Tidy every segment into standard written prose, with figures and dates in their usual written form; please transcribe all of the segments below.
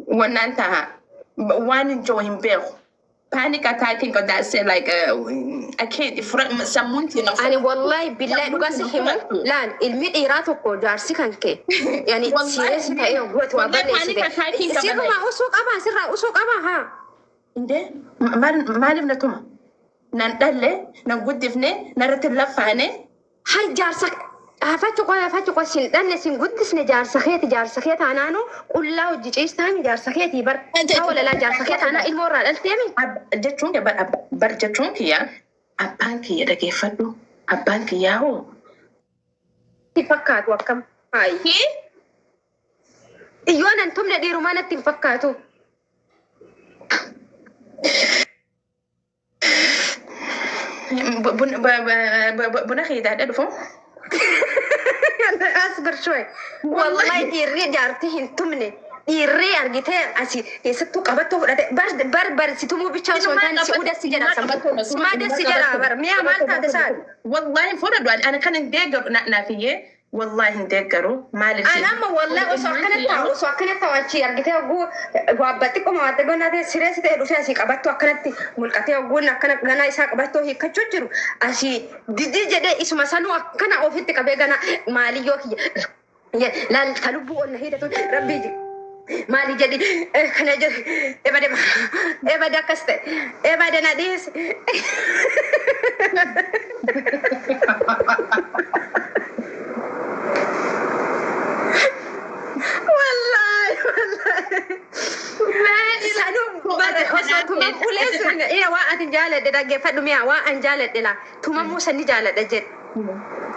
Wannaan taha. Waan hin jiru hin beeku. Panic attack hin that's it, like I can't sammuun tii na Ani wallahi billahi sammuun dhugaa tii si na himu fudhattu. laal ilmi dhiiraa tokko jaarsi kan kee yani Wallahi siireessi ta'ee hoggatu waa wallahi panic balleessite attack hin qaba sirrumaa like. usuu qabaa sirraa usuu qabaa haa. Indee maaliif na tuma? Nan dhalle, nan guddifne, narratti hin laffaane. Hay jaarsa hafachu qoy hafachu qoy sin dhalle sin guddisne jaarsa keeti jaarsa kee taanaanu qullaa hojii ciistaami jaarsa keetii bar haa walalaa jaarsa kee taanaa ilmoo irraa dhalteemi. Jechuun kee bar jechuun kiyya abbaan kiyya dhageeffadhu abbaan kiyyaa hoo. Itti fakkaatu akkam haayi. Hii? Iyyoo nan tumne dhiirumaa natti hin fakkaatu. Buna kee daadha dhufu. Asbir shoy. Wallahi dhiirri jaartii hin tumne. Dhiirri argitee asii keessattuu qabattoo fudhate bar bar bar si tumuu bichaa osoo hin taane si udassi jedha sammuu. Sumaa dassi jedha bar mi'a maal taate saan. Wallahi fudhadhu ani kan hin deeggaru naafiyyee. Wallahi hin deeggaru maaliif An amma wallahi osoo akkana taa'u osoo akkana taa'u achii argitee hogguu waabba xiqqoo waatte gonnaa ta'e sireessi ta'e dhufee asii qabattoo akkanatti mulqatee hogguun akkana ganaa isaa qabattoo hiikkachuu jiru asii didii jedhee isuma sanuu akkana ofitti qabee ganaa maaliyyoo kiyya laal ta lubbuu ol na hiidatu rabbii maali jedhi kana jedhi ebade ebade akkas ta'e ebade na dhiisi. Wallahi wallahi. Sanuu bara osoo tumam ulee sun ila waa ati jaaladhe dhaggeeffadhu mi'a waa an jaaladhe laa tumamuu san ni jaaladha jedhe.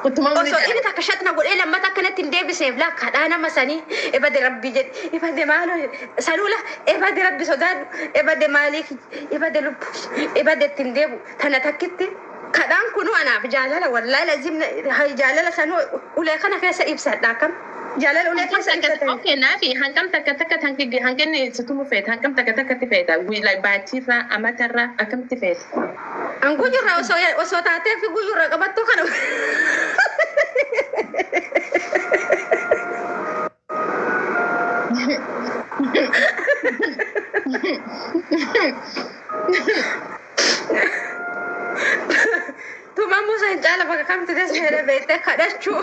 Osoo inni takka shaxna godhee lammata akkanatti hin deebiseef laa kadhaa nama sanii ebade rabbi jedhi ebade maaloo jedhi sanuu laa ebade rabbi sodaadhu ebade maalii kiyya ebade lubbu ebade ittiin deebu tana takkitti kadhaan kunuu anaaf jaalala wallaahi lazim jaalala sanuu ulee kana keessa ibsadha akkam jaalala ulee keessa ibsatan. Okay, naafi hangam takka takka hanqinni si tumu feeta hangam takka takkatti feeta like baatiirraa amatarraa akkamitti feeta? An guyyurra osoo osoo taatee fi guyyurra qabattuu kana. Tumamuu san caala bakka kamtu des fedha beektee kadhachuu.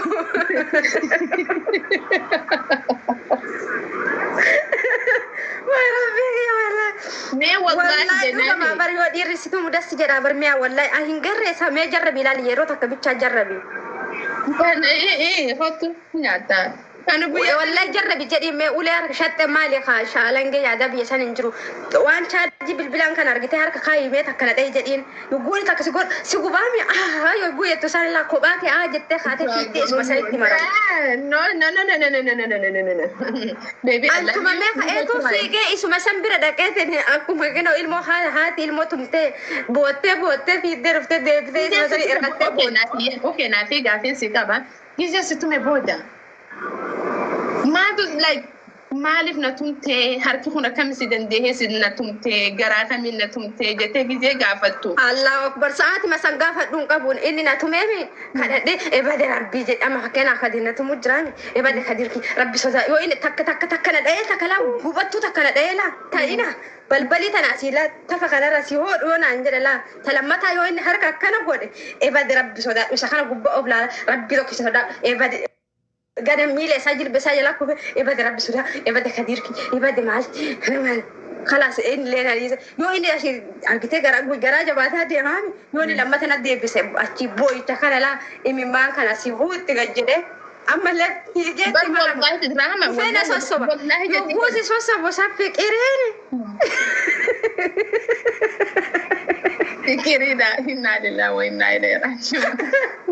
Waa rabbii kiyya wallahi. Mee wallahi Wallahi dhugama jennaani. bar yoo dhiirri si tumu dassi jedha bar mi'a wallahi ah hin garree isaa mee jarrabi ilaali yeroo takka bichaa jarrabi. Hotu nyaata. Kan guyyaa Wallahi jarrabi jedhii mee ulee harka shaxxe maali kaa shaalangee yaadaa biyya san hin jiru. Waan chaarjii bilbilaan kan argitee harka kaayii mee takka na dhahi jedhiin. Yogguun takka si godhu si gubaami ah yogguu jettu san laa kophaa kee ah jettee kaatee fiiddee isuma sanitti marama. No, no, no, no, no, no, no, no, no, no, no, no. Baby, I love Antuma you. mee ka'eetu fiigee isuma san bira dhaqeetiin akkuma kinoo ilmoo haati ilmoo tumtee boottee boottee fiiddee dhuftee deebitee isuma sanii ergattee Okay, bootte. naafi, okay, naafi gaafiin si qaba. Gizee si tume booda. Maaltu like maaliif na tumtee harki kun akkami si danda'ee si na tumtee garaa kamiin na tumtee jettee gizee gaafattu. Allahu akbar sa'aatima san gaafadhu hin qabuun inni na tumeemi kadhadhe ebade rabbii jedhama fakkeenyaa kadir na tumu jiraami ebade kadir rabbi sodaa yoo inni takka takka takka na dha'ee takka laa gubattuu takka na dha'ee laa ta'ina balbalii tana asii laa tafa kanarra si hoodhu yoo naan jedhe laa ta lammataa yoo inni harka akkana godhe ebade rabbi sodaadhu isa kana gubbaa of laala rabbi tokkicha sodaadhu ebade gada miila isaa jilba isaa jalaa kufe ebade rabbi sodaa ebade kadiir kiyya ebade maal maal kalaas inni illee na dhiise yoo inni asii argitee garaa garaa jabaataa deemaami yoo inni lammata na deebise achi boo'icha kana laa imimmaan kana si huutti gad jedhee ammallee fiigee Bar itti marama wallahi rahama dhufee na wallahi sossoba wallahi jettee yogguu si sossobu saffi qiriini. Fikiriidha. Innaa lillahi wa innaa ilayhi raaji'uun.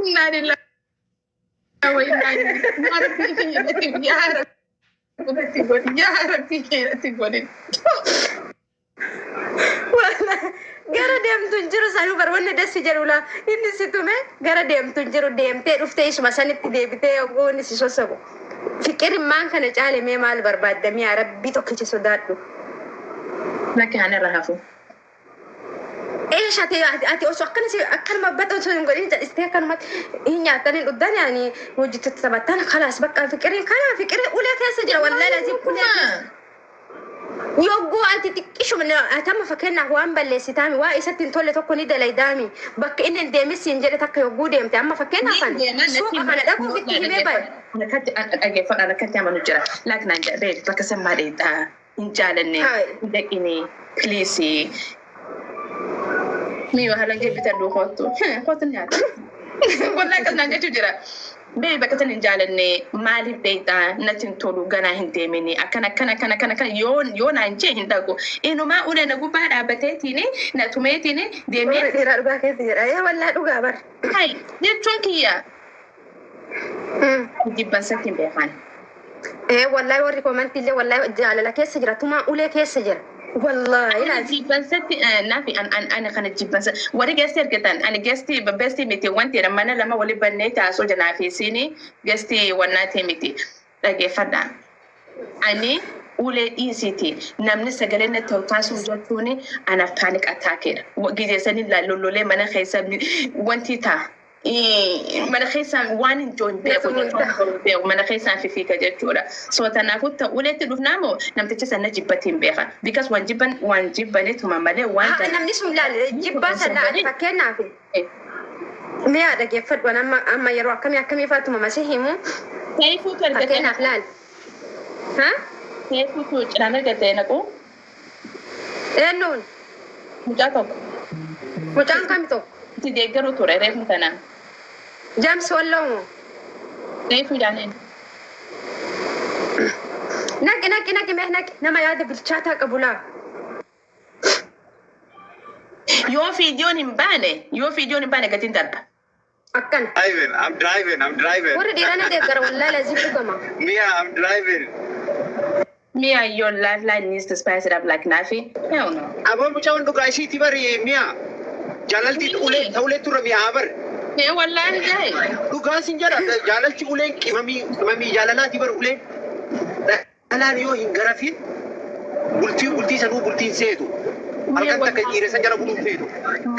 Innaa lillahi wa innaa ilayhi yaa rabbii kiyya natti yaa rabbii natti godhi yaa rabbii kiyya natti godhi. Wallahi, gara deemtu hin jiru sanuu bar wanni dassi jedhu laa inni si tume gara deemtu hin jiru deemtee dhuftee isuma sanitti deebitee yogguu inni si sossobu. Fiqirimmaan kana caale mee maal barbaadda mi'a rabbii tokkicha sodaadhu. Lakki ani irra hafu. Eesh ati ati osoo akkana si akkanuma badha osoo hin godhin jedhistee akkanumatti hin nyaattan hin dhugdan yaani hojiitti taphattan kalaas bakka fiqirii kana fiqirii ulee keessa jira wallahi lazim ulee keessa. Yogguu ati xiqqishuma atama, fakkeenyaaf, waan balleessitaami, waa isatti hin tolle tokko ni dalaydaami, bakka inni hin deemis siin jedhe takka yogguu deemte, amma fakkeenyaaf ani suuqa kana dhaquuf itti himee bahe. Akkatti dhaggeeffadhaan akkatti amanu jira. Laak naan jedha, bakka sammaa dheedhaa hin jaalanne, hin dhaqini, please. Mii halangee bitadhu, kootu. Kootu nyaata. Wallaahi akkas naan jechuu jira. Bee, bakka san hin jaalanne, maaliif dheedhaa, natti hin tolu, ganaa hin deemini, akkana akkana akkana akkana akkana yoo naan jee hin dhaqu. Inumaa ulee na gubbaa dhaabbateetiin na tumeetiin deemee. Warri dhiiraa dhugaa keessa jira. Ee, wallaahi dhugaa bar. Hai, jechuun kiyya jibbansatti hin beekan. Ee, wallaahi warri commentii illee wallaahi jaalala keessa jira, tumaa ulee keessa jira. Wallaahi Ani laati. jibbansatti naafi an an ani kana jibbansa warri guestii argatan, ani guestii bestii miti, wanti mana lama wali bannee taasoo janaa fi isiini guestii wannaatii miti, dhageeffadha. Ani ulee dhiisiiti, namni sagalee natti ol kaasuu jechuun anaaf panic attackeedha. Gizeessanii lollolee mana keessa wanti ta'a. Mana keessaan waan hin joon beeku jechuun beeku, mana keessaan fifiika jechuudha. So kanaafuu ta'u uleetti dhufnaa moo namticha sana jibbatiin beeka. Because waan jibban waan jibbanituma malee waan Haa, namni sun laal jibbaa sana ati fakkeenyaaf mi'a dhageeffadhu, amma amma yeroo akkamii akkamii faatuma masii himu. Seefuutu argate. Fakkeenyaaf laal. Ha? Seefuutu cinaan argate naqu. Eenyuun? Mucaa tokko. Mucaan kami tokko? Itti deeggaruu ture reefu kana. James Walloomoo. Reefu jaaneen. Naqi, naqi, naqi, mee naqi, nama yaada bilchaataa qabu laa. Yoo viidiyoon hin baane, yoo viidiyoon hin baane, gatiin darba. Akkana. Driving, I'm driving, I'm driving. Warri dhiiraa na deeggara, wallaahi lazii dhugama. Mia, I'm driving. Mia, your lifeline needs to spice it up like Nafi? Hell no. Aboo, mucaan dhugaa ishiiti bari, Mia. Jaalalti ulee ta'ulee turre mi'aa bar. Ee, wallaahi gahe. Dhugaa sin jedha, jaalalti uleen qimamii qimamii jaalalaati bar uleen. Dhalaan yoo hin garafin bultii bultii sanuu bultiin seetu. Halkan takka dhiira san jala buluun feetu.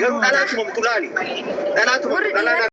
Garuu dhalaa tumamtu laali. Dhalaa tumamtu Warri dhalaa dhiiraa